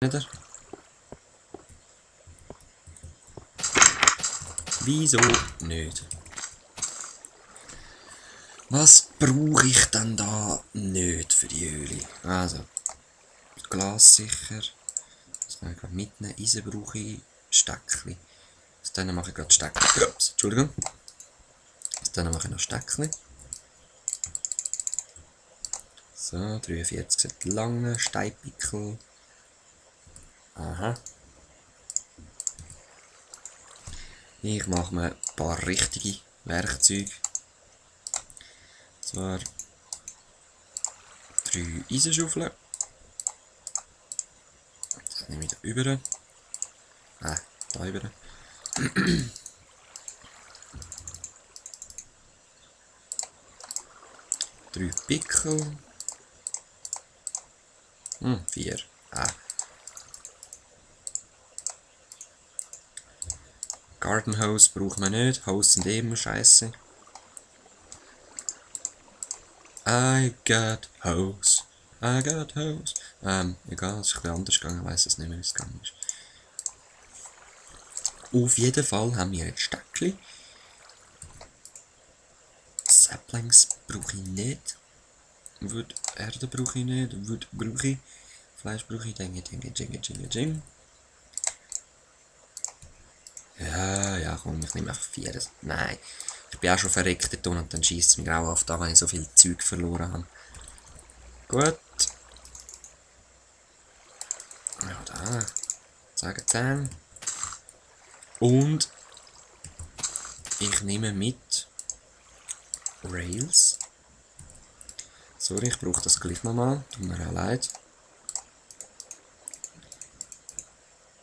Oder? Wieso nicht? Was brauche ich denn da nicht für die Öle? Also, Glas sicher. Das kann ich gerade mitnehmen. Eisen brauche ich. Steckchen. Aus denen mache ich gerade Steckchen. Ups, Entschuldigung. Aus denen mache ich noch Steckchen. So, 43 sind lange Steinpickel. Aha. Ich mache mir ein paar richtige Werkzeuge. Und zwar 3 Eisenschaufeln. Das nehme ich da über. Da über. 3 Pickel. 4. Garden Hose braucht man nicht. Hose sind eben scheiße. I got hose. I got hose. Egal, es ist ein bisschen anders gegangen. Ich weiss es nicht mehr, wie es gegangen ist. Auf jeden Fall haben wir jetzt Steckchen. Saplings brauche ich nicht. Wood, Erde brauche ich nicht. Wood brauche ich. Fleisch brauche ich. Ding. Ja, komm, ich nehme einfach 4. Nein. Ich bin auch schon verreckt dort und dann schießt es mich auch auf, da weil ich so viel Zeug verloren habe. Gut. Ja, da. Sägezahn. Und ich nehme mit Rails. Sorry, ich brauche das gleich nochmal. Tut mir auch leid.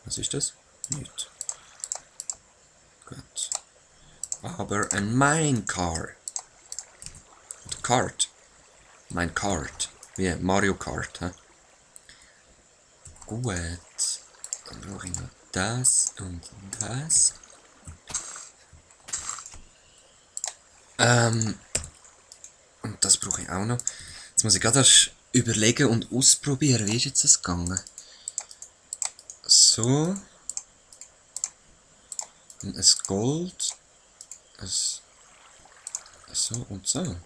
Was ist das? Nicht. Gut. Aber ein Minecart. Kart. Mein Kart. Wie Mario Kart. He? Gut. Dann brauche ich noch das und das. Und das brauche ich auch noch. Jetzt muss ich gerade erst überlegen und ausprobieren. Wie ist jetzt das gegangen? So. Und ein Gold. So und so.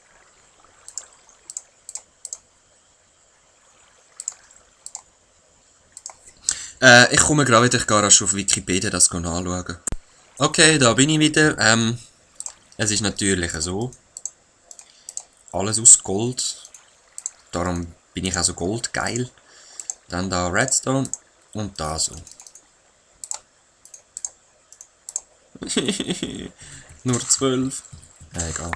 Ich komme gerade wieder, ich gehe rasch auf Wikipedia das anschauen. Okay, da bin ich wieder. Es ist natürlich so. Alles aus Gold. Darum bin ich also goldgeil. Dann da Redstone und da so. Nur 12. Egal.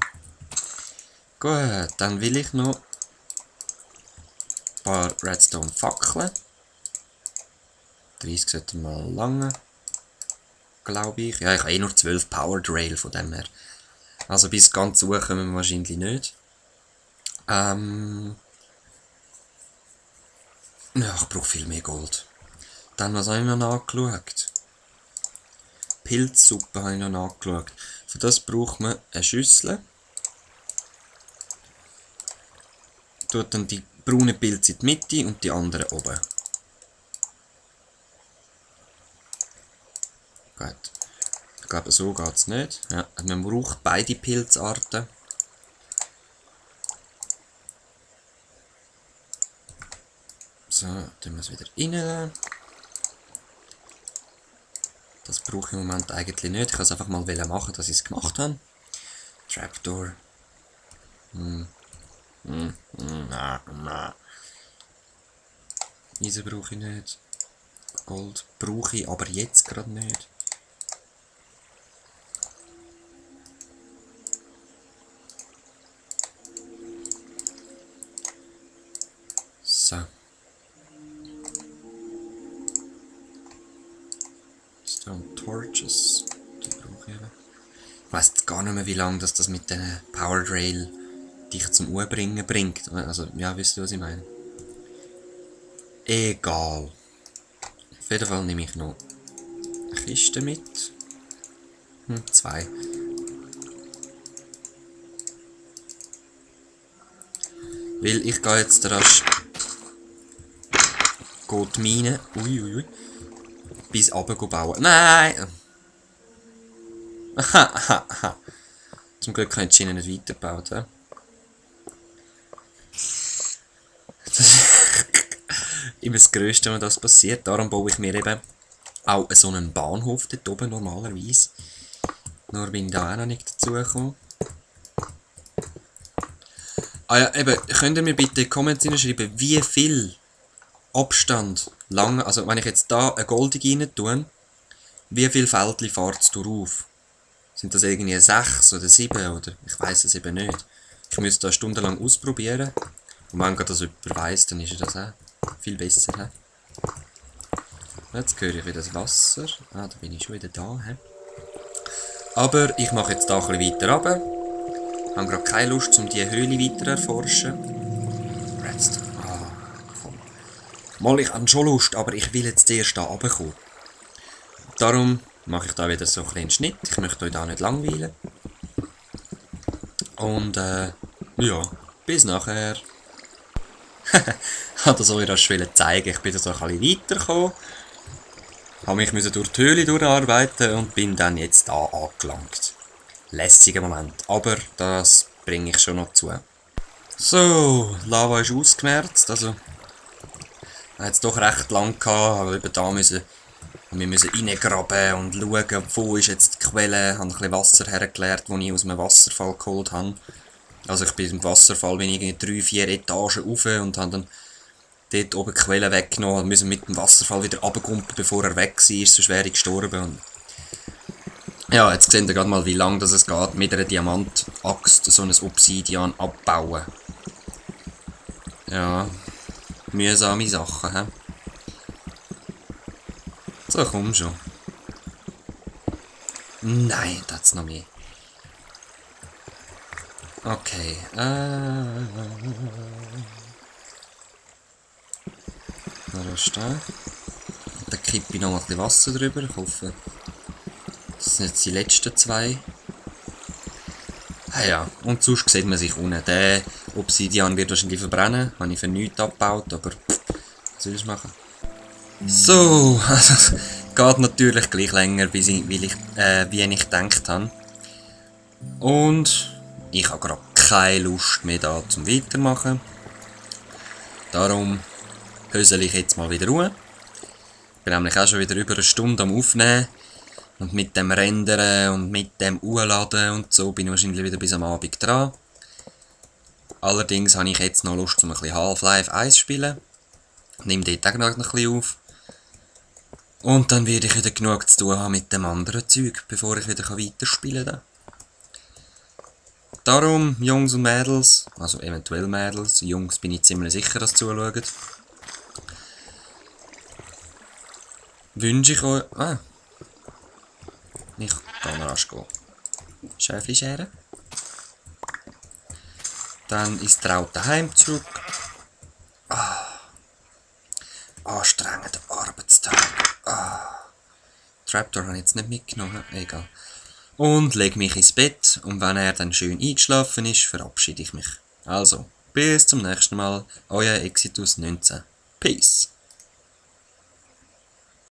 Gut, dann will ich noch ein paar Redstone Fackeln. 30 sollten mal lange. Glaube ich. Ja, ich habe nur 12 Powered Rail von dem her. Also bis ganz hoch kommen wir wahrscheinlich nicht. Ja, ich brauche viel mehr Gold. Dann, was habe ich noch nachgeschaut? Pilzsuppe habe ich noch nachgeschaut. Für das braucht man eine Schüssel. Tut dann die braunen Pilze in die Mitte und die anderen oben. Gut. Ich glaube, so geht es nicht. Ja, man braucht beide Pilzarten. So, tun wir es wieder rein. Das brauche ich im Moment eigentlich nicht. Ich kann es einfach mal machen, dass ich es gemacht habe. Trapdoor. Eisen brauche ich nicht. Gold brauche ich aber jetzt gerade nicht. So. Stone Torches. Die brauche ich eben. Ich weiss gar nicht mehr, wie lange das mit den Powered Rail dich zum Umbringen bringt. Also, ja, wisst ihr, was ich meine? Egal. Auf jeden Fall nehme ich noch eine Kiste mit. 2. Weil ich gehe jetzt rasch geht die Mine, uiuiui, bis runter bauen. Nein! Zum Glück haben die Schienen nicht weitergebaut. He? Das ist immer das Größte, wenn das passiert. Darum baue ich mir eben auch so einen Bahnhof dort oben normalerweise. Nur bin ich da auch noch nicht dazu gekommen. Ah ja, eben, könnt ihr mir bitte in die Comments schreiben, wie viel Abstand lang, also wenn ich jetzt da eine goldige rein tue, wie viel Feldchen fährt es drauf? Sind das irgendwie 6 oder 7 oder ich weiß es eben nicht. Ich müsste das stundenlang ausprobieren. Und wenn das jemand weiss, dann ist das auch viel besser. He? Jetzt höre ich wieder das Wasser. Ah, da bin ich schon wieder da. He? Aber ich mache jetzt da ein bisschen weiter runter. Ich habe gerade keine Lust, um diese Höhle weiter zu erforschen. Redstone. Ah, komm. Mal, ich habe schon Lust, aber ich will jetzt zuerst da runterkommen. Darum mache ich da wieder so einen kleinen Schnitt. Ich möchte euch da nicht langweilen. Und ja, bis nachher. Ich wollte das euch schon zeigen. Ich bin da so ein bisschen weitergekommen. Habe mich durch die Höhle durcharbeiten und bin dann jetzt da angelangt. Lässiger Moment, aber das bringe ich schon noch zu. So, Lava ist ausgemerzt, also hat es doch recht lang gehabt, aber eben da müssen wir reingraben und schauen, wo ist jetzt die Quelle. Ich habe ein bisschen Wasser hergeleert, das ich aus einem Wasserfall geholt habe. Also ich bin im Wasserfall bin irgendwie 3-4 Etagen rauf und habe dann dort oben die Quelle weggenommen. Wir müssen mit dem Wasserfall wieder runterkumpen, bevor er weg war, sonst wäre ich gestorben. Und ja, jetzt seht ihr gerade mal, wie lange es geht, mit einer Diamantaxt so ein Obsidian abbauen. Ja, mühsame Sachen, hä? So, komm schon. Nein, das ist noch mehr. Okay, da ist der. Da kippe ich noch mal ein bisschen Wasser drüber. Ich hoffe, das sind jetzt die letzten 2. Ah ja, und sonst sieht man sich unten. Der Obsidian wird wahrscheinlich verbrennen. Habe ich für nichts abgebaut, aber was soll ich machen? So, also es geht natürlich gleich länger, wie ich gedacht habe. Und ich habe gerade keine Lust mehr da zum Weitermachen. Darum hösel ich jetzt mal wieder Ruhe. Ich bin nämlich auch schon wieder über eine Stunde am Aufnehmen. Und mit dem Rendern und mit dem Hochladen und so bin ich wahrscheinlich wieder bis am Abend dran. Allerdings habe ich jetzt noch Lust, um ein bisschen Half-Life 1 zu spielen. Nehme dort auch noch ein bisschen auf. Und dann werde ich wieder genug zu tun haben mit dem anderen Zeug, bevor ich wieder weiterspielen kann. Darum, Jungs und Mädels, also eventuell Mädels, Jungs bin ich ziemlich sicher, dass sie zuschauen, wünsche ich euch... Ah. Ich kann rasch gehen. Schäfli scheren. Dann ins traute Heim zurück. Anstrengender Arbeitstag. Trapdoor habe ich jetzt nicht mitgenommen, egal. Und lege mich ins Bett und wenn er dann schön eingeschlafen ist, verabschiede ich mich. Also, bis zum nächsten Mal, euer Exitus 19. Peace.